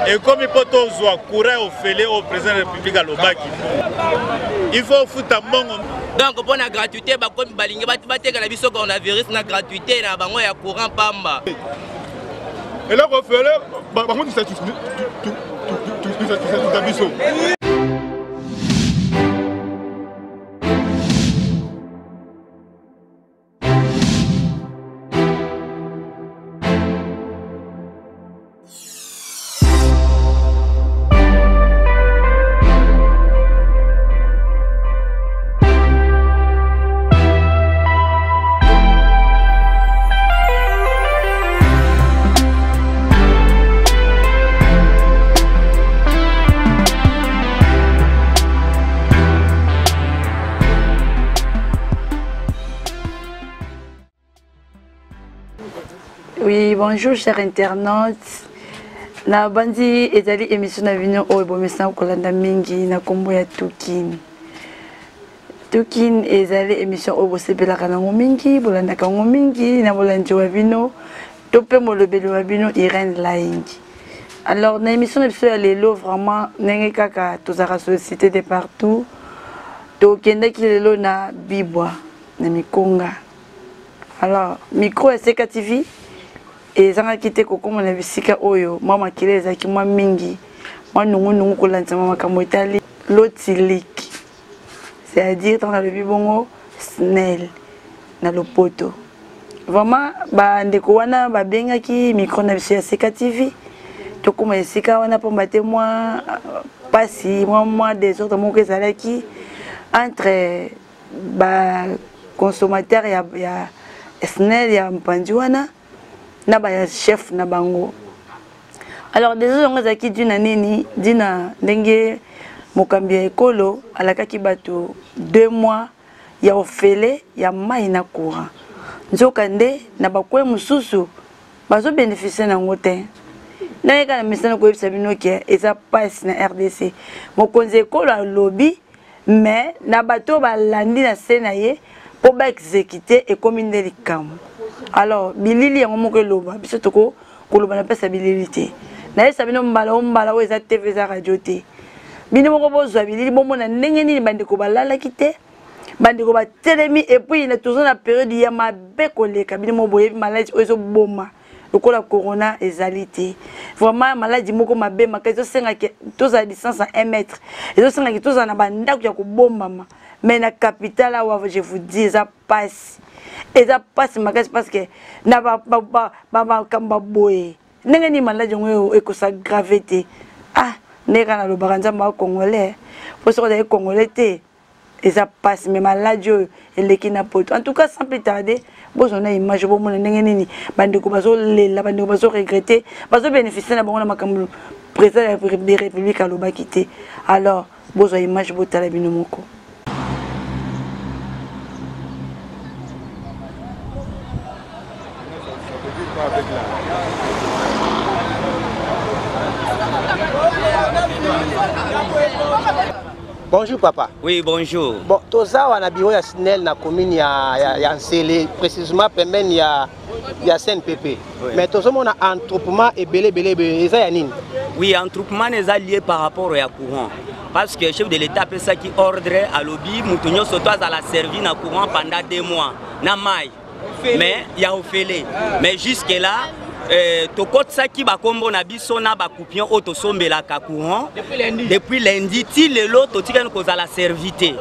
Ekomi mpo tozwa courant ofele oyo président de la république alobaki. Il faut ofuta mbongo. Donc mpo na gratuité bakomi balingi batekela biso coronavirus na gratuité na bango ya courant pamba. Eloko ofele bango tusa biso. Oui, bonjour chers internautes. Na bandi ezali émission na bino oyo bomesana kolanda mingi na kombo ya Tukin. Tukin ezali émission oyo bosepelaka nango mingi, bolandaka yango mingi na bolandi wa bino to mpe molobeli wa bino Irène Laingi. Alors na émission na biso ya lelo vraiment ndenge kaka tozalaka sollicité de partout, tokendaki lelo na Bibwa na Mikonga. Alors micro ya Seka TV ezangaki te kokoma na bisika oyo mwa makila ezalaki mwa mingi mwa nungunungu kolandisama makambo etali lotiliki, c'est-à-dire ntango nalobi bongo SNEL na lopoto. Vraiment bandeko wana babengaki micro na biso ya Seka TV tokóma esika wana mpamba te mwa mpasi mwa désordre moko ezalaki entre ba consommateur ya SNEL ya mpanzi wana na ba chef na bango. Alors désordre yango ezalaki dû na nini? Dû na ndenge mokambi ya ekolo alakaki bato 2 mois ya ofele ya mai na courant, nzoka nde na bakwe mosusu bazo bénéficier nango te. Ndenge kaka na misana koyebisa bino ke eza pasi na RDC. Mokonzi ekolo alobi mais na bato balandi na se na ye mpo ba exécuter ekomi nde likambo. Alors bilili yango moko eloba biso toko koloba na pesa bilili te. Nayebisa bino mbala o mbala oyo eza TV eza radio te. Bino moko bozwa bilili bomona ndenge nini bandeko balalaki te, bandeko batelemi et puis na toza na période ya mabe koleka. Bino moko boyebi maladie oyo ezoboma lokola corona ezali te. Vraiment maladie moko mabe makasi ezosengaki tozala distance ya 1 mètre, ezosengaki tozala na bandako ya kobombama. Mais na capitale awa je vous dis eza pasi, eza pasi makasi parce que na makambo boye ndenge nini maladie yango ekosagrave te. Ah, ndenge kaka nalobaka nzambe ya congolais, po soki ozali congolais te eza pasi, mais maladie oyo eleki na poto. En tout cas sans plus tarder bozwa na image bomona ndenge nini bandeko bazolela, bandeko bazoregrete, bazobénéficie na bango na makambo président ya république alobaki te. Alors bozwa image botala bino moko. Bonjour papa. Oui, bonjour. Bon, toza na bureau ya SNEL na commune ya Nsele, précisément pembeni ya CNPP. Oui. Mais tozomona attroupement ebele ebele ebele eza ya nini? Oui, attroupement eza lié par rapport ya courant. Parce que chef de l'État apesaki ordre alobi mutu nyonso to azala servi na courant pendant 2 mois na mai. Mais ya ofele. Mais jusque là tokotisaki bakombo na biso na bakupion oyo tosombelaka courant depuis lundi ti lelo totikani kozala servi te.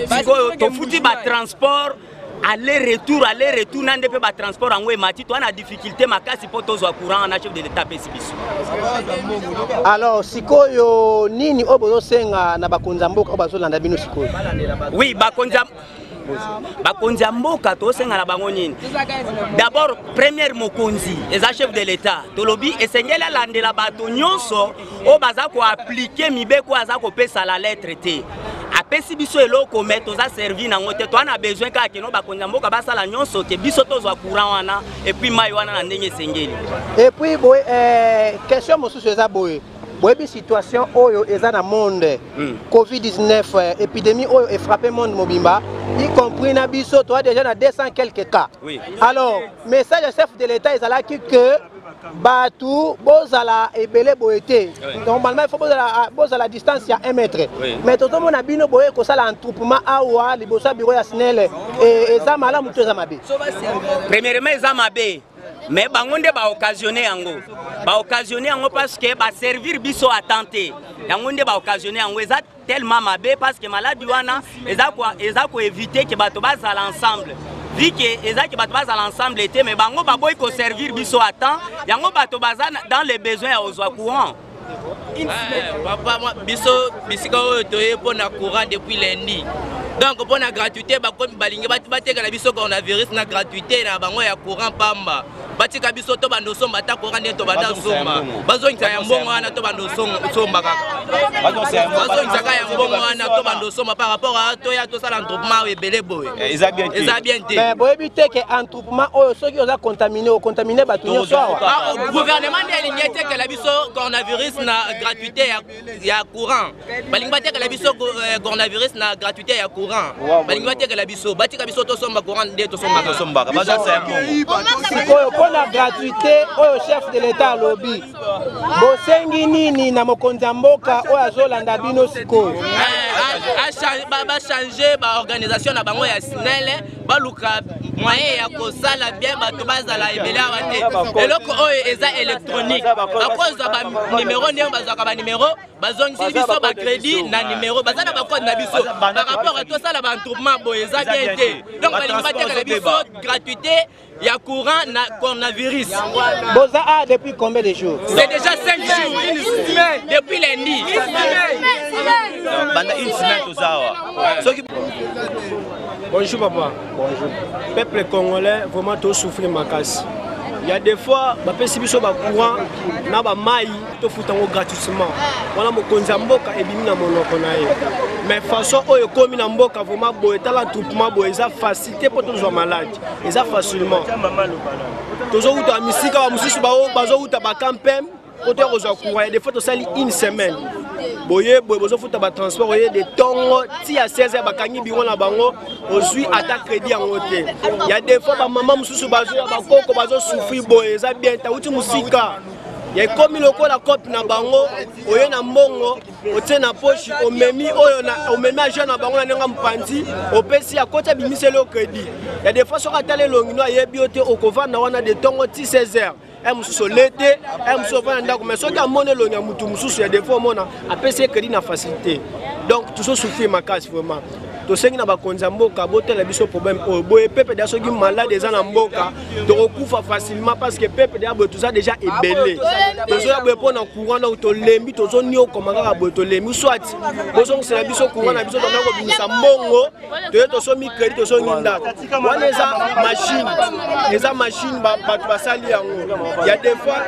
Sikoyo tofuti ba transport aller-retour, aller-retour na nde mpe ba transport yango emati, toza na difficulté makasi mpo tozwa courant na chef de l'État apesi biso. Alors sikoyo nini oyo bozosenga na bakonzi ya mboka oyo bazolanda bino sikoyo? Oui, bakonzi ya mboka tosenga na bango nini? D'abord première mokonzi eza chef de l'État, tolobi esengeli alandela bato nyonso oyo baza koaplike mibeko oyo aza kopesa la lettre te. Apesi biso eloko mais toza servi nango te, toza na besoin kaka keno bakonzi ya mboka basala nyonso ke biso tozwa courant wana et puis mai wana na ndenge esengeli. Et puis boye, question mosusu eza boye, boyebi situation oyo eza na monde, Covid-19, épidémie oyo efrappe monde mobimba, y compris na biso, toza déjà na 200 quelques cas. Oui. Alors message ya chef de l'État ezalaki que Bato bozala ebele boye te. Normalement, il faut bozala, bozala distance ya 1 mètre. Mais tozomona bino boye kosala attroupement awa liboso ya bureau ya SNEL. Eza malamu to eza mabe? Premièrement, eza mabe. Mais bango nde baoccasionne yango, baoccasionne yango parce que baservir biso à temps te. Yango nde baoccasionne yango, eza tellement mabe parce que maladie wana eza koéviter ke bato bazala ensemble. Vu que eza ke bato bazala ensemble te, mais bango baboyi koservir biso à temps, yango bato baza dans les besoins ya kozwa courant. Papa, moi, biso bisika oyo toye mpona courant depuis lundi. Donc mpona gratuité, bakomi balingi batekela biso coronavirus na gratuité na bango ya courant pamba. Batika biso to bando somba ata courant nde to banda somba. Bazongisa ya mbongo wana to bando somba kaka. Bazongisa kaka ya mbongo wana to bando somba par rapport à toya tosala attroupement ebele boye. Eza bien te. Eza bien te. Mais boyebi te ke attroupement oyo soki oza contaminé, ocontamine bato nyonso awa. Ah, gouvernement nde elingi etekela biso coronavirus na gratuité ya courant. Balingi batekela biso coronavirus na gratuité ya courant. Balingi batekela biso, batika biso tosomba courant nde tosombaka. Tosombaka, bazongisa ya mbongo. Sikoyo mpona gratuité oyo chef de l'État alobi, bosengi nini na mokonzi ya mboka oyo azolanda bino sikoyo? Bachange baorganisation na bango ya SNEL, baluka moyen ya kosala bien bato bazala ebele awa te. Eloko oyo eza électronique, bakozwa banimero ndenge bazwaka banimero, bazongisi biso bacrédit na nimero, baza na bacode na biso. Par rapport à tosala baattroupement boye, eza bien te. Donc balingi batekela biso gratuité ya courant na coronavirus. Boza a depuis combien de jours? C'est déjà 5 jours, une semaine, depuis lundi. Banda une semaine toza awa. Soki Bonjour papa. Bonjour. Peuple congolais, vraiment to souffrir makasi. Il y a des fois, bapesi biso ba courant na ba mai to futango gratuitement. Wana mokonzi ya mboka ebimi na monoko na ye. Mais façon oyo ekomi na mboka vraiment boye, tala attroupement boye, eza facilité po tozwa malade. Eza facilement. Tozowuta misika ba mosusu bazowuta ba campagne po toya kozwa courant. Ya des fois tosali une semaine. Boye boye bozofuta ba transport oye de tongo ti ya 16 heures bakangi biro na bango, ozwi ata crédit yango te. Ya des fois ba mama mosusu bazoya bakoko bazosouffrir boye, eza bien tauti mosika. Ya ekomi lokola cope na bango, oye na mbongo otie na poche, omemi oyo na, omemi agent na bango na ndenge ya mopanzi, opesi akoti abimiseli yo crédit. Ya des fois soki atali elongi no ayebi yo te, okovanda wana de tongo ti 16 heures. Mosusu olete, mosusu ovanda ndako, mais soki amoni elongi ya mutu mosusu, ya des fois omona apesi ye crédit na facilité. Donc tozosouffrir makasi vraiment. Tosengi na bakonzi ya mboka botela biso problème oyo boye. Pepe deya soki malade eza na mboka, tokokufa facilement parce que pepe deya boye toza déjà ebele, tozoya boye mpo na courant. Donc tolembi, tozoniokoma kaka boye, tolembi. Soit bozongisela biso courant na biso, tanda kobimisa mbongo toye tosomi crédit, tozongi ndako. Wana eza machine, eza machine bato basali yango. Ya des fois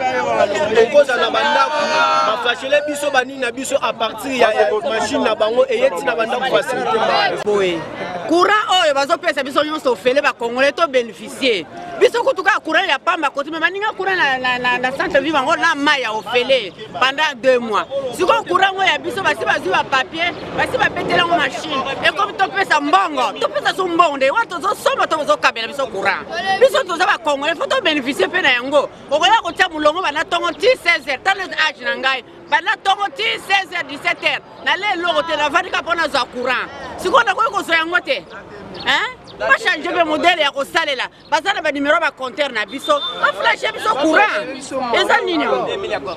tokozala na bandako, baflashele biso banini na biso à partir ya machine na bango, eye ntina bandako facilité. Boye courant oyo bazopesa biso nyonso ofele, bacongolais to bénéficier biso kutu kaka courant ya pamba koti me baninga courant na centre ville bango na mai ya ofele pendant 2 mois. Sikoyo courant ngo ya biso basi bazwi bapapier, basi babeteli yango machine, ekomi topesa mbongo, topesa so mbongo nde wana tozosomba to bozokabela biso courant. Biso toza bacongolais, faut tobénéficie mpe na yango. Okoya kotia molongo banda ntongo ti 16 heures, tala age na ngai, banda ntongo ti 16 heures, 17 heures, nale eloko te, navandi kaka mpo nazwa courant. Sikoyo nakoki kozwa yango te. Bachange mpe modele ya kosalela, baza na banimero ya bacompteur na biso, baflashe biso courant. Eza nini yango?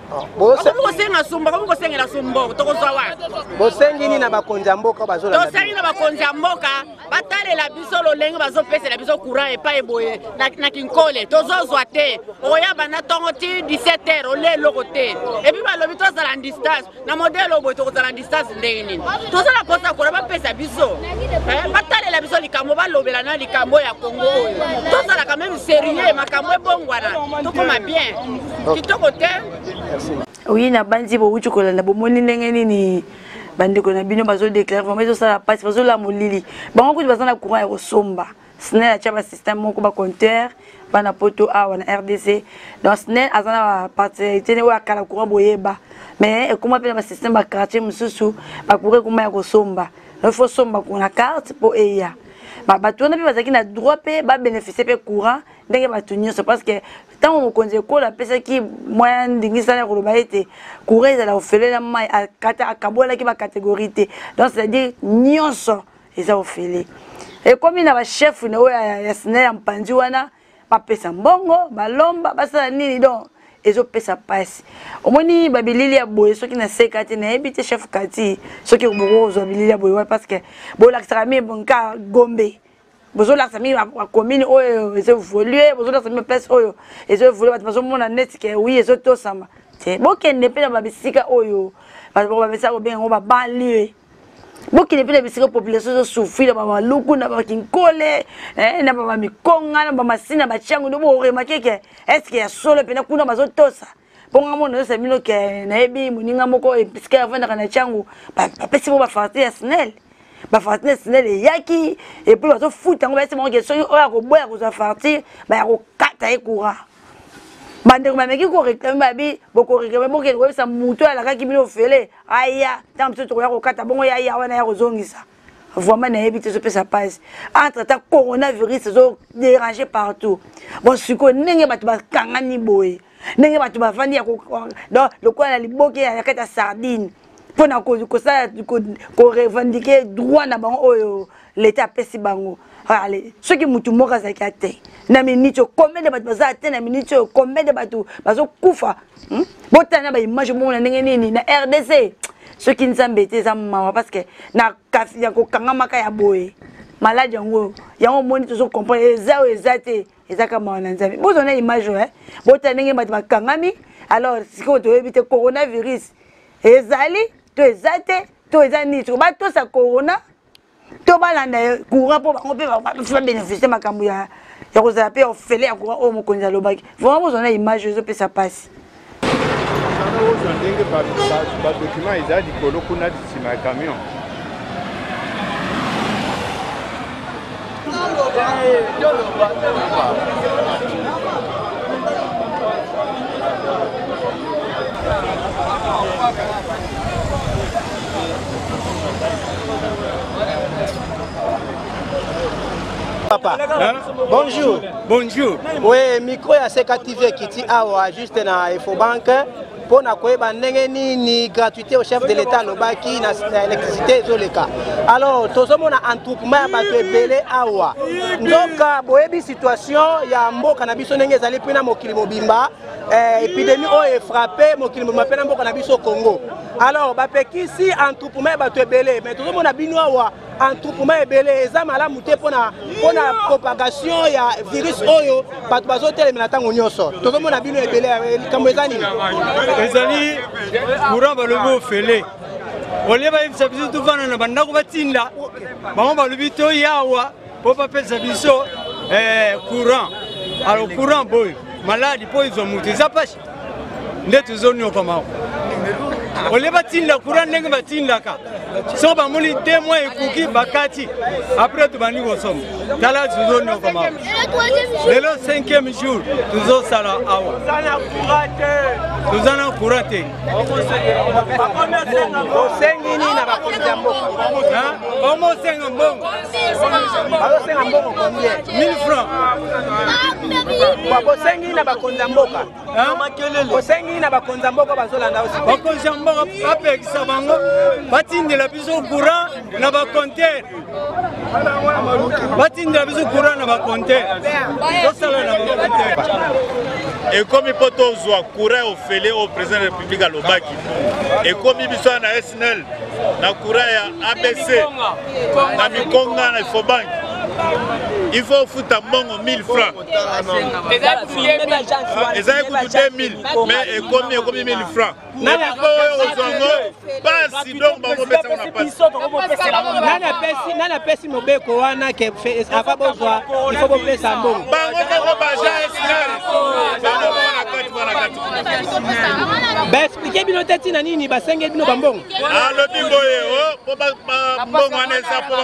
Bakomi kosenga sumba, bakomi kosengela sumbo, tokozwa wapi? Bosengi nini na bakonzi ya mboka bazolanda? Tosengi na bakonzi ya mboka batalela biso lolenge bazopesela biso courant epai boye na Kinkole, tozozwa te. Okoyaba na ntongo ti 17 heures, olia eloko te. Et puis balobi tozala en distance. Na modele oyo boye tokozala en distance ndenge nini? Tozala mposa kola bapesa biso, batalela biso likambo, balobela na likambo ya Kongo oyo, tozalaka même sérieux, makambo ebongwana, tokoma bien kitoko te. Oui, na bandi bowuti kolanda, bomoni ndenge nini bandeko na bino bazodéclare. Vraiment ezosala mpasi, bazola molili. Bango kutu baza na courant ya kosomba. SNEL atia basystème moko, bacompteur bana poto awa na RDC. Donc SNEL aza na baparticularité oyo akala courant boyeba, mais ekoma mpe na basystème baquartier mosusu, bacourant ekoma ya kosomba. Il faut somba na carte mpo eya. Bato wana mpe bazalaki na droit mpe babénéficie mpe courant ndenge bato nyonso, parce que Ntango mokonzi ekolo apesaki mwa ndingisa ya koloba ete courant ezala ofele na mai, akabolaki bacatégorie te. Donc c'est-à-dire nyonso eza ofele. Ekomi na bachef na oyo ya SNEL ya mpanzi wana, bapesa mbongo, balomba, basala nini, donc ezopesa mpasi. Omoni babilili ya boye soki naseka te, nayebi te chef kati soki bokozwa bilili ya boye wana, parce que bolakisaka mingi nka Gombe, bozolakisa mingi bacommune oyo ezo évolue, bozolakisa mingi place oyo ezo évolue, bato bazomona neti ke oui ezotosama te. Bokende mpe na babisika oyo bato bamesaka kobenga yango babanlieue, bokende mpe na bisika population ezosouffrir, na bamaluku, na bakinkole, na bamikonga, na bamasina, batiango ndo boremarke ke estce ya solo mpena kuna bazotosa. Mpo nga mona oyosa bino ke nayebi moninga moko bisika avandaka na tiango, bapesi mo bafarti ya SNEL, bafartire ya SNEL eyaki, epuis bazofuta yango, bayesi bango ke soki oyo akoboya kozwa fartire, baya kokata ye courant. Bandeko bameki koreklame, babi bokoreklame, bokende koyebisa motu oyo alakaki bino ofele aya, ntango biso tokoya kokata bongo ya ya wana ya kozongisa. Vraiment nayebi te, ezopesa mpasi. Entre temps coronavirus ezoderange partout. Bon, sikoyo ndenge bato bakangani boye, ndenge bato bavandi donc lokola na liboke ya kati ya sardine mpona kosala korevendique droit na bango oyo leta apesi bango. Ale soki mutu moko azalaki ate na minute oyo, combien de bato baza ate na minute oyo, combien de bato bazokufa? Botala na baimage bomona ndenge nini na RDC. Soki Nzambe te, eza mawa, parce que na ya kokangamaka ya boye, maladi yango yango omoni, tozocomprendre eza oyo eza te, eza kaka mawa na Nzambe. Bozwa na image oyo, botala ndenge bato bakangami. Alors sikoyo toyebi te coronavirus ezali to eza te, to eza nini. Sikoyo batosa corona to balanda courant, mpo bango mpe babénéficie makambo ya kozala mpe ofele ya courant oyo mokonzi alobaki. Vraiment bozwa na image ezopesa mpasi. Ozwa ndenge badocument eza likolo kuna nsima ya camion. Papa, hein? Bonjour. Bonjour. Oui, micro ya Seka TV ekiti awa juste na Efobank mpo na koyeba ndenge nini gratuité au chef de l'État alobaki na électricité ezoleka. Alors tozomona entroupement ya bato ebele awa, nzoka boyebi situation ya mboka na biso ndenge ezali mpe na mokili mobimba, épidémie oyo efrappe mokili mobimba mpe na mboka na biso Congo. Alors bapekisi entroupement ya bato ebele, mais tozomona bino awa entroupement ebele, eza malamu te mpona propagation ya virus oyo bato bazotelemela ntango nyonso. Tozomona bino ebele, likambo eza nini? Ezali courant balobi ofele, olie bayebisa biso tofanda na bandako, batinda bango balobi toyawa mpo bapesa biso courant. Alors courant boyo maladi mpo ezwa moto eza pasi, nde tozoniokwama. Olie batinda courant ndenge batindaka, so bamoni 2 mois ekoki, bakati, après tobandi kosomba. Tala, tozoniokwama lelo 5e jour tozosala awa, toza na courant te. Osengi nini na bakonzi ya mboka? Bamosenga mbongo. Bazosenga mbongo combien? 1000 francs. Bosengi nini na bakonzi ya mboka? Osengi nini na bakonzi ya mboka bazolanda? Bakonzi ya mboka bapekisa bango batindela biso courant na bacompteur, batindela biso courant na bacompteur, tosala na bacompteur. Ekomi mpo tozwa courant ofele oyo président de la république alobaki. Ekomi biso na SNEL na courant ya ABC na mikonga na Efobank, il faut ofuta mbongo 1000 francs. Ezali kutu 2000, mais ekomi 1000 francs. Mpo oyo kozwa yango pasi, donc bango na pasi. Nani apesi mobeko wana ke ava bozwa il faut bopesa mbongo? Bango moko baja SNEL, bango moko na kati wana kati. Baexplike bino te ntina nini basengeli bino bambongo? Alobi boye po mbongo wana eza po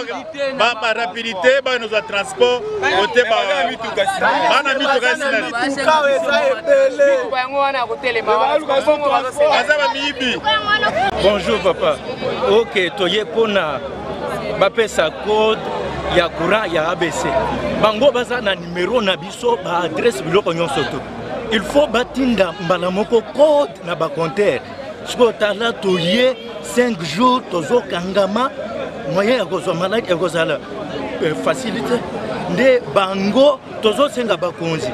barapidité banozwa transport kote bana mituka SNEL baza bamiyibi. Bonjour papa. Ok, toye mpona bapesa code ya courant ya ABC. Bango baza na numero na biso, baadresse, biloko nyonso to. Il faut batinda mbala moko code na bacompteur. Sikoyo tala, toye 5 jours tozokangama, moyen ya kozwa maladi ekozala facilité nde. Bango tozosenga bakonzi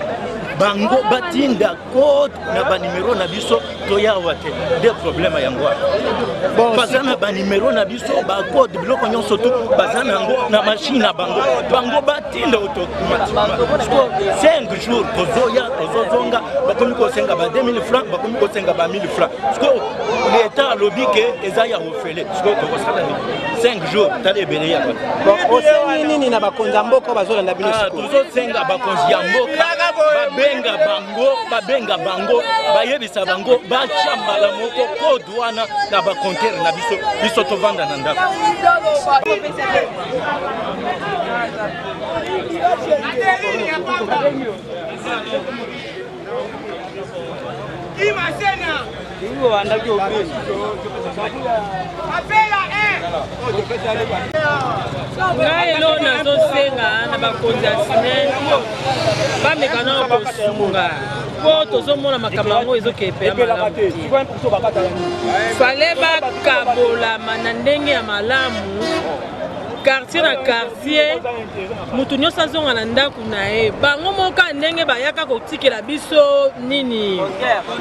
bango batinda code na banimero na biso, toyawa te nde problème yango wana. Baza na banimero na biso, bacode, biloko nyonso tu baza na yango na machine na bango. Bango batinda automatiquement. 5 jours tozoya, tozozonga, bakomi kosenga ba 2000 francs, bakomi kosenga ba 1000 francs. Sikoyo leta alobi ke eza ya ofele. Sikoyo tokosala nini? 5 jours, tala ebele ya bato. Osengi nini na bakonzi ya mboka bazolanda bino? Tozosenga bakonzi ya mboka babenga bango, babenga bango, bayebisa bango batya mbala moko code wana na bacompteur na biso, biso tovanda na ndako. Ngai eloko nazosenga na bakonzi ya SNEL, bameka nano kosunga, mpo tozomona makambo yango ezokende ya malamu te. Fale bakabolama na ndenge ya malamu, quartier na quartier, motu nyonso azonga na ndako na ye. Bango moko ndenge bayaka kotikela biso nini,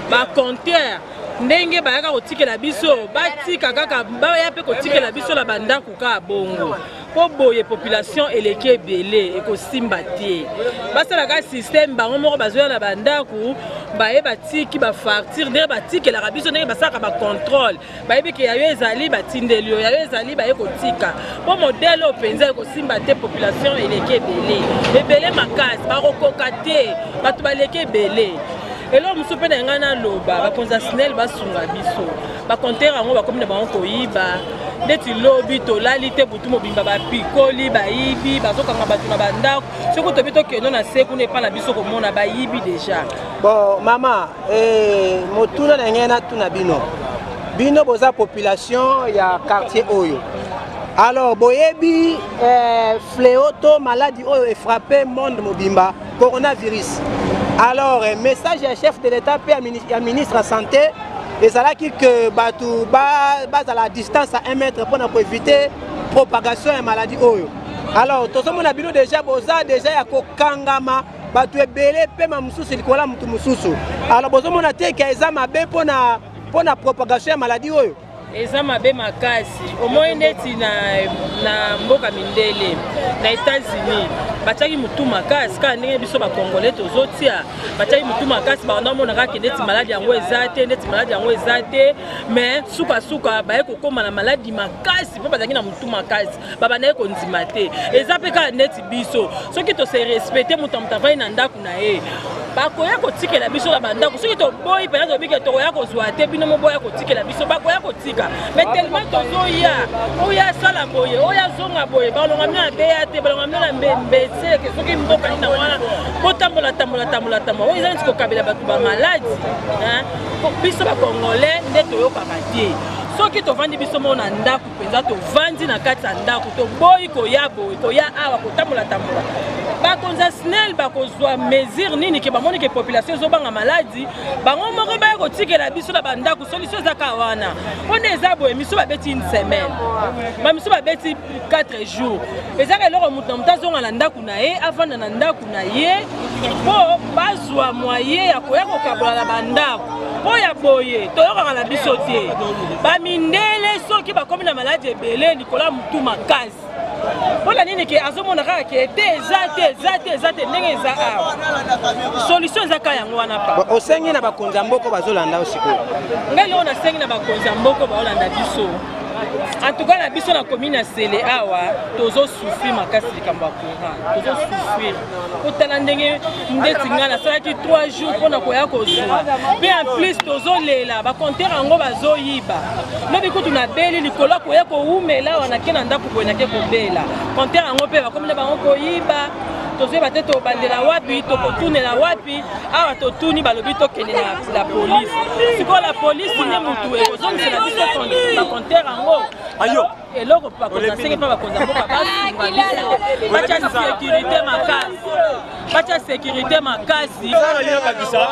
bacompteur, ndenge bayaka kotikela biso, batika kaka, baya mpe kotikela biso na bandako kaka bongo, mpo boye population eleki ebele, ekosimba te. Basalaka système bango moko bazoya na bandako, baye batiki bafacture ndenge batikelaka biso, ndenge basalaka bacontrôle, bayebi ke yayo ezali, batindeli yo, yayo ezali, baye kotika. Mpo modèle oyo mpenza ekosimba te. Population eleki ebele, ebele makasi, bakokoka te, bato baleki ebele. Eloko mosusu mpe na ngai naloba, bakonzi ya SNEL basunga biso. Bacompteur yango bakomi na bango koyiba. Ndeti lobi tolali te butu mobimba, bapikoli, bayibi, bazokanga bato na bandako. Soki tobi tokende na se kuna epa na biso, komona bayibi déjà. Bon, mama, motuna na ngai natuna bino: bino boza population ya quartier oyo, alors boyebi fléau to maladie oyo efrappe monde mobimba, coronavirus. Alors message ya chef de l'État mpe ya ministre ya santé ezalaki ke bato bazala à distance à 1 mètre mpona koéviter propagation ya maladie oyo. Alors tozomona bino déjà boza déjà ya kokangama, bato ebele, pema mosusu likolo ya motu mosusu. Alors bozomona te ke eza mabe mpona propagation ya maladie oyo? Eza mabe makasi. Omoi neti na mboka mindele, na États-Unis, batiaki motu makasi kaka ndenge biso bacongolais tozotia. Batiaki motu makasi, banda omona kaka neti maladi yango eza te, neti maladi yango eza te, mais sukasuka baye kokóma na maladi makasi mpo bazalaki na motu makasi, babandaki kondima te. Eza mpe kaka neti biso, soki tose respecte, moto ya moto avandi na ndako na ye, bakoya kotikela biso na bandako. Soki toboyi mpenza, tobike tokoya kozwa te, bino moboya kotikela biso, bakoya kotika. Mais tellement tozoya, oyo asala boye, oyo azonga boye, balonga bino na beya te, balonga bino na mbeseke. Soki mboka nini wana, botambola tambola tambola tambola, oyo eza neti kokabela bato bamaladi. Biso bacongolais nde toyokaka te. Soki tovandi biso moko na ndako mpenza, tovandi na kati ya ndako, toboyi koya boye, koya awa, kotambola tambola, bakonzi ya SNEL bakozwa mesure nini ke bamoni ke population ezobanga maladi, bango moko baya kotikela biso na bandako? Solution eza kaka wana. Mpona eza boye, miso babeti une semaine, bamiso babeti 4 jours, ezaka eloko moto na moto azonga na ndako na ye, avanda na ndako na ye, mpo bazwa moyen ya koya kokabola na bandako. Mpo ya boye toyokaka na biso te. Bamindele soki bakomi na maladi ebele likolo ya motu makasi, mpona nini ke azomona kaka ke te, eza te, eza te, eza te? Ndenge eza awa, solution eza kaka yango wana pa. Osengi na bakonzi ya mboka bazolanda yo sikoyo? Ngai eloko nasengi na bakonzi ya mboka baolanda biso, en tout cas na biso na commune ya Sele awa, tozosouffrir makasi likambo ya courant. Tozosouffrir kotala ndenge ndeti ngai nasalaki 3 jours mpona koya kozwa. Mpe en plus tozolela bacompteur yango bazoyiba. Lobi kutu nabeli likolo koya kowumela awa, nake na ndako boye, nake kobela, compteur yango mpe bakomi na bango koyiba. Tozoyeba te tobandela wapi, tokotunela wapi. Awa totuni, balobi tokende na la police. Sikoyo la police nde mutu ekozongisela biso bacompteur yango. Ayo. Eloko bakonzi asenge mpe bakonzi ya mboka basunga biso, batya sécurité makasi, batya sécurité makasi. Bakisa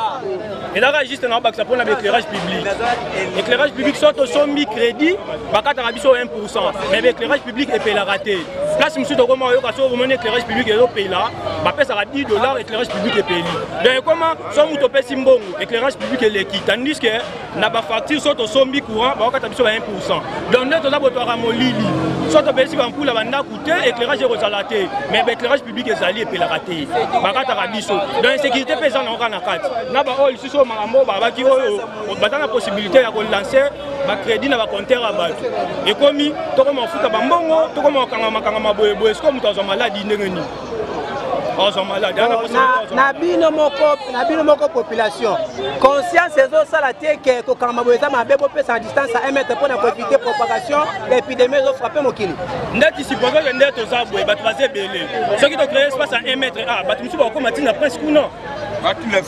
ezalaka juste na bakisa mpona baéclairage public. Éclairage public, so tosombi crédit, bakataka biso 1, mais baéclairage public epelaka te. Place mosusu tokoma oyoka, so omoni éclairage public ezopela, bapesaka 10 $, éclairage public epeli. Donc ekoma so moto opesi mbongo, éclairage public eleki, tandis que na bafacture, so tosombi courant, bakokata biso ba 1. Donc nde toza botwaka molili, so topesi bampula bandako te, éclairage ekozala te, mais baéclairage public ezali, epelaka te, bakataka biso. Donc insécurité mpe eza nango kaka na kati na baoyo lisusu oyo makambo oyo babaki oyo baza na possibilité ya kolancer bacrédit na bacompteur ya bato. Ekomi tokoma kofuta bambongo, tokoma kokanga makangama boyeboye. Sikoyo moto azwa maladi ndenge nini? Azwa maladi. Na bino moko population, conscience ezosala te ke kokangama boye eza mabe, bopesa na distance ya 1 mètre mpona koéviter propagation ya épidémie ezofrappe mokili? Ndeti supposons ke nde toza boye, bato baza ebele, soki tocréer espace ya 1 mètre, ah, bato mosusu bakokoma ntina prince kuna,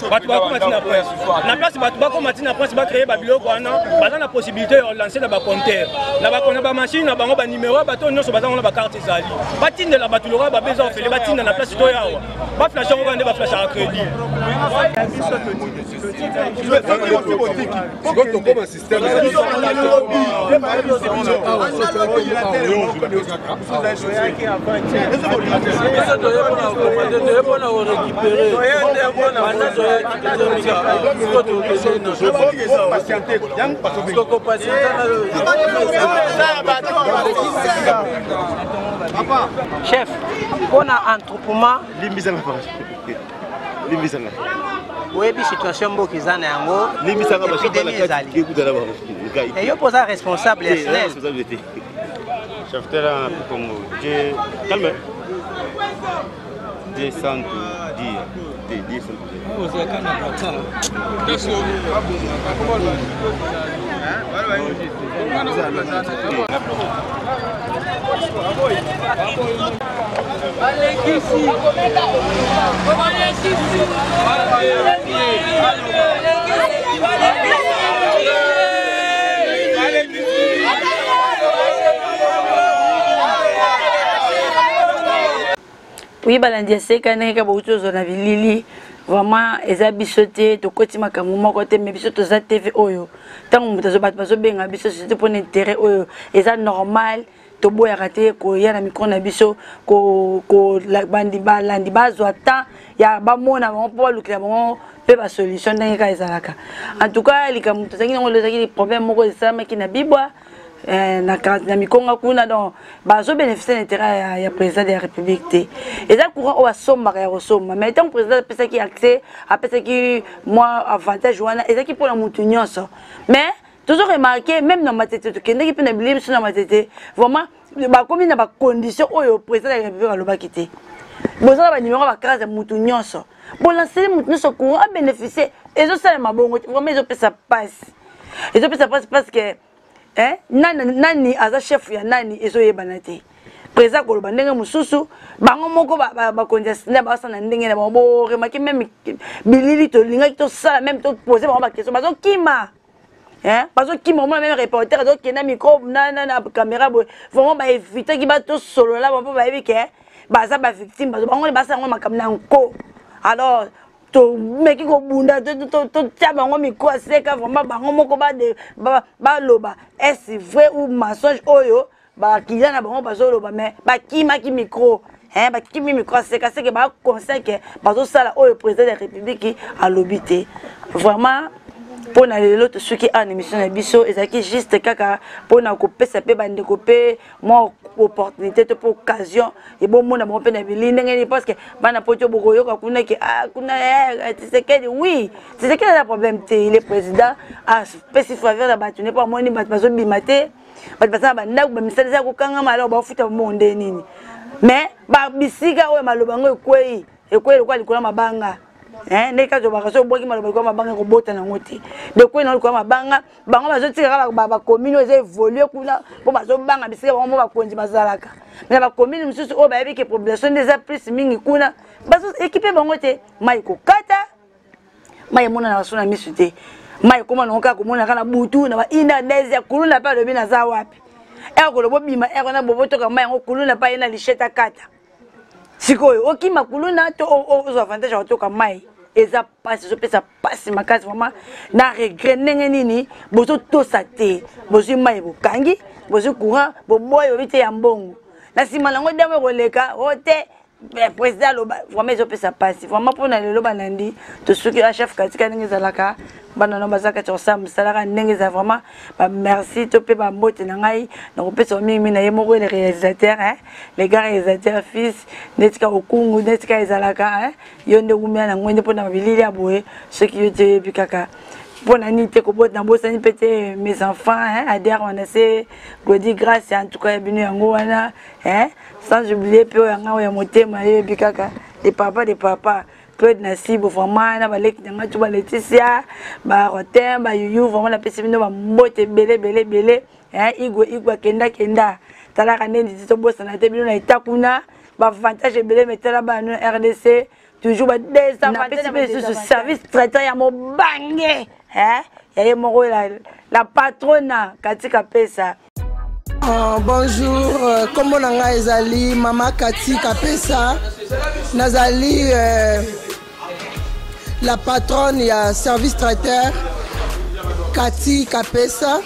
bato bakoma ntina prince na place, bato bakoma ntina prince, bacréer babiloko wana, baza na possibilité ya kolancer na bacompteur, na bamachine na bango, banimero ya bato nyonso baza ngo na bacarte ezali, batindela bato lokola babe eza ofele, batinda na place to yawa, baflashe yango kaka nde baflashaka crédit. Tokoma système. Biso toye mpona kocommander, toye mpona korécupérer. Banda toyaki, tozomika siko, tokende kopatienter. Chef, mpona attroupement. Limbisanga, limbisanga. Oyebi situation mboka eza na yango. Limbisanga. Épidémie ezali. Yo mpo oza responsable ya SNEL. Chef tera na Congo je calme je santu dia te dia santu. Balekisi, balekisi. Oui, balandi ya seka, ndenge kaka bouti ozwa na bilili, vraiment eza biso te tokoti makambo moko te, mais biso toza TV oyo ntango moto bato bazobenga biso surtout mpona intérêt oyo eza normal, toboyaka te koya na micro na biso. Balandi bazwa temps ya bamona bango mpo balukela bango mpe basolution ndenge kaka ezalaka. En tout cas, likambo tozalaki nango ezalaki problème moko esalamaki na Bibwa, na Mikonga kuna. Donc bazobénéficie na intérêt ya président de la République te. Eza courant oyo asombaka ya kosomba, mais ntango président apesaki accès, apesaki mwa avantage wana, ezalaki mpona motu nyonso. Mais tozo remarquer même na Matete, tokendaki mpe na bilili biso na Matete, vraiment bakomi na bacondition oyo président de la République alobaki te. Boza na banimero ya bacase ya motu nyonso, bolanseli motu nyonso courant abénéficie. Ezosalema bongo, vraiment ezopesa mpasi, ezopesa mpasi parce que nani, nani aza chef ya nani, ezoyebana te. Président koloba ndenge mosusu, bango moko bakonzi ya SNEL basala na ndenge na bango. Boremarquer même bilili tolingaki tosala, même topose bango baquestion, bazokima, bazokima. Omona même reporter azokenda micro na caméra boye, vraiment baevitaki batosolola bango mpo bayebi ke baza bavictime, bango basala yango makambo na nko. Alors tomeki kobunda, totia bango micro aseka, vraiment bango moko baloba est vrai ou mensonge oyo bakiliya na bango bazoloba. Mais bakimaki micro, bakimi micro aseka, seke baconscient ke bazosala oyo président de la République alobi te. Vraiment, mpo na lelo tosuki awa na émission na biso. Ezalaki juste kaka mpona kopesa mpe bandeko mpe mwa opportunité to mpe occasion ebomona bango mpe na bili ndenge nini, parce que bana poto bokoyoka kuna ke ah, kuna Tshisekedi. Oui, Tshisekedi aza problème te, il est président, apesi faveur na bato ne mpo amoni bato bazobima te, bato baza na bandako, bamisala eza kokangama, alors baofuta bongo nde nini? Mais bisika oyo maloba yango ekwei, ekwei lokola likolo ya mabanga. Eh, ndenge kaka tobaka so obwaki maloba likolo mabanga ekobota nango te dekwe na likolo mabanga bango bazotika kaka bacommune oyo eza évolue kuna mpo bazobanga bisika bango mo bakonzi bazalaka me na bacommune mosusu oyo bayebi ke population nde eza plus mingi kuna bazo ekipe bango te mai kokata mai emonana baso na misu te mai ekoma nango kaka komona kaka na butu na baina des ya kuluna mpe alobi naza wapi ere koloba obima ere wana bobotoka mai yango kuluna mpe aye na lichete akata sikoyo okima kuluna to ozwa avantage ya kotoka mai eza mpasi ezopesa mpasi makasi vraiment na regret ndenge nini bozotosa te bozwi mai bokangi bozwi courant boboyi bobi te ya mbongo na nsima nango demo ekoleka o te président aloba vraiment ezopesa mpasi vraiment mpona lelo balandi tosuki a chef katika ndenge ezalaka bana no baza kati ya kosala mosala kaka ndenge eza vraiment bamerci to mpe bambote na ngai nakopesa mingi na ye moko le réalisateur hein? le gars réalisateur fils neti ka okungu neti ka ezalaka hein? yo nde wumela na ngwende mpo na bilili ya boye soki yo te oyebi kaka mpo na nini te kobota nabosani mpe te mes enfants hein? Ader Wanase, Glody Grace, en tout cas ya bino yango wana hein? Sans oublier mpe oyo yanga oyo ya motema yebi kaka de papa de papa Claude Nasibo vraiment na baleki na ngai tu ba Laetitia ba Rotin ba Yuyu vraiment napesi bino bambote ebele ebele ebele hein? Igwe Igwe akenda kenda talaka nde nditi tobosana te bino na eta kuna baavantage ebele me tala bana na RDC toujours ba désavantage mpe lisusu service traiteur ya mobange hein? Ya ye moko la, la patrona katika pesa. Oh, bonjour, kombo na ngai ezali Mama Kati Kapesa. Nazali la patronne ya service traiteur Kati Kapesa.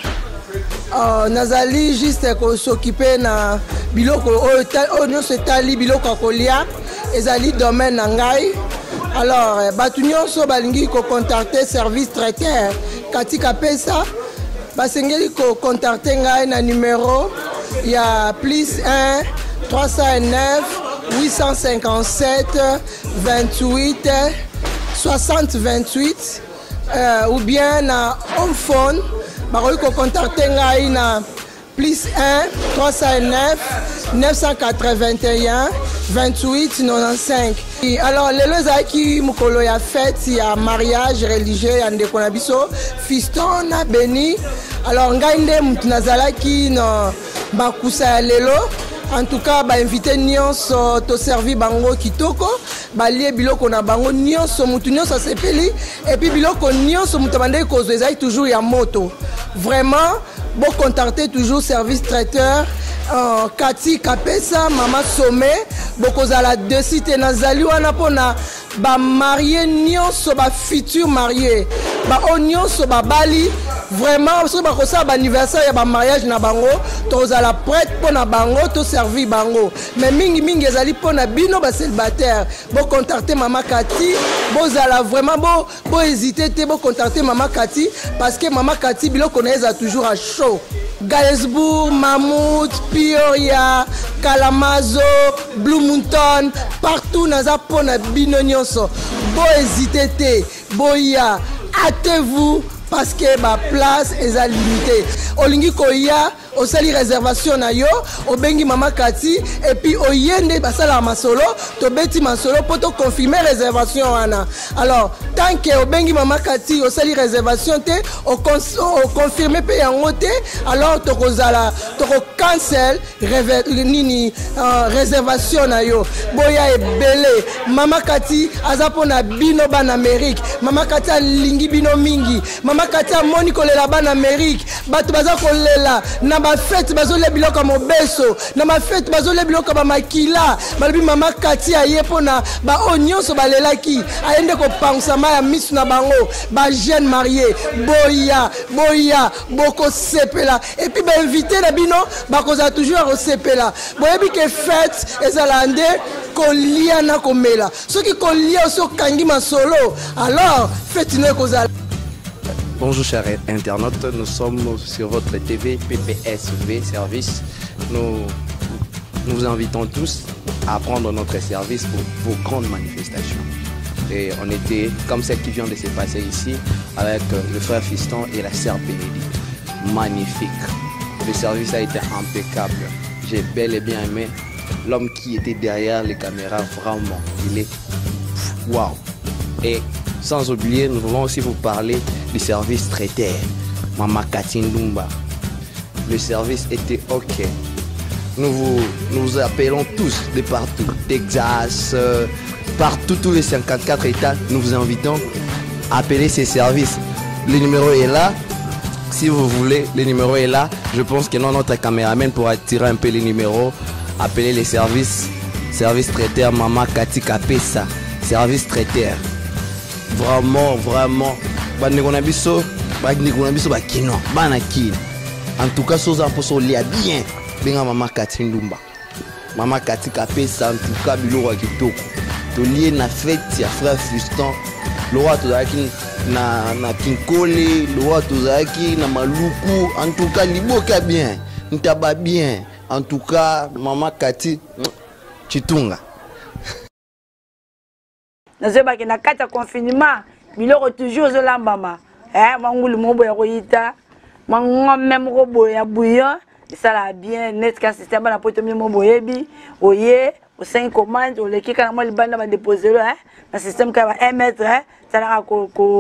Oh, nazali juste kos'occuper na biloko oyo oyo nyonso etali biloko ya kolia ezali domaine na ngai. Alors bato nyonso balingi kocontacte service traiteur Kati Kapesa basengeli kocontacte ngai na numero ya plus 1 309 857 28 60 28 ou bien na home phone bakoki kocontacte ngai na plus 1 309 981 28 95. Alors lelo ezalaki mokolo ya fête ya mariage religieux ya ndeko na biso Fiston na Beni. Alors ngai nde mutu nazalaki na makusa ya lelo. En tout cas ba invité nyonso toservi bango kitoko, balie biloko na bango nyonso, mutu nyonso asepeli et puis biloko nyonso mutu abandaki kozwa ezalaki toujours ya moto. Vraiment bo contacter toujours service traiteur Kati Kapesa Mama Sommet, bokozala dessus te. Nazali wana mpona ba marié nyonso, ba futur marié, ba oyo nyonso babali vraiment soki bakosala ba anniversaire ya ba mariage na bango, tozala prête mpona bango, toservi bango. Mais mingi mingi ezali mpona bino ba célibataire, bo contacter Mama Kati, bozala vraiment bo bo hésiter te, bo contacter Mama Kati parce que Mama Kati biloko na ye eza toujours à chaud. Galesbourg, Mammouth, Peoria, Kalamazoo, Bloomington, partout naza mpona bino nyonso. Bo hésiter te, boya, hâtez-vous parce que ba place eza limité. Olingi koya, osali réservation na yo, obengi Mama Kati et puis oye nde basalaka masolo, tobeti masolo po to confirmer réservation wana. Alors tant que obengi Mama Kati, osali réservation te, oconfirmer pe yango te, alors tokozala toko cancel nini réservation na yo. Boya ebele, Mama Kati aza mpona bino bana Amérique. Mama Kati alingi bino mingi. Mama Kati amoni kolela bana Amérique, bato baza kolela na bafete, bazolia biloko ya mobeso, na bafete bazolia biloko ya bamakila. Balobi Mama Kati aye mpona baoyo nyonso balelaki, aye nde kopangusa mai ya miso na bango. Ba jeune marié, boya boya, bokosepela. Et puis bainvité na bino bakozala toujours ya kosepela. Boyebi ke fete ezala nde kolia na komela. Soki kolia osi okangi masolo, alors fete no ekozala. Bonjour chers internautes, nous sommes sur votre TV PPSV Service. Nous, nous vous invitons tous à prendre notre service pour vos grandes manifestations. Et on était comme celle qui vient de se passer ici avec le frère Fiston et la sœur Bénédicte. Magnifique. Le service a été impeccable. J'ai bel et bien aimé l'homme qui était derrière les caméras. Vraiment, il est waouh. Et sans oublier, nous voulons aussi vous parler du service traiteur, Mama Katindumba. Le service était OK. Nous vous, nous vous appelons tous de partout, Texas, euh, partout, tous les 54 États, nous vous invitons à appeler ces services. Le numéro est là. Si vous voulez, le numéro est là. Je pense que non, notre caméraman pourra tirer un peu les numéros. Appeler les services. Service traiteur Mama Kati Kapesa. Service traiteur. Vraiment, vraiment. Bandeko na biso, bandeko na biso bakino, bana kino. En tout cas, soza mposo olia bien. Benga Mama Kati Ndumba. Mama Kati Kapesa, en tout cas, biloko ya kitoko. Tolie na fête ya frère Fiston. Lokola tozalaki na, na Kinkole, lokola tozalaki na Maluku. En tout cas, liboka bien. Ntaba bien. En tout cas, Mama Kati Chitunga. Nazoyebaki na kati ya confinement biloko toujours ezolambama eh, mwa ngulu moko boye ya koyita mwa ngome moko boye ya bouillon esalaka bien net ka système bana poto mino moko boyebi oye osengi commande oleki kaka mwa libanda badepose lo eh, na système kaka ba 1 mètre eh, esalaka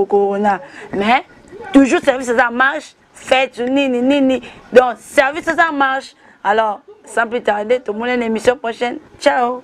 corona mais toujours service eza en marche fête nini nini donc service eza en marche. Alors sans plus tarder, tomoni na émission prochaine. Ciao.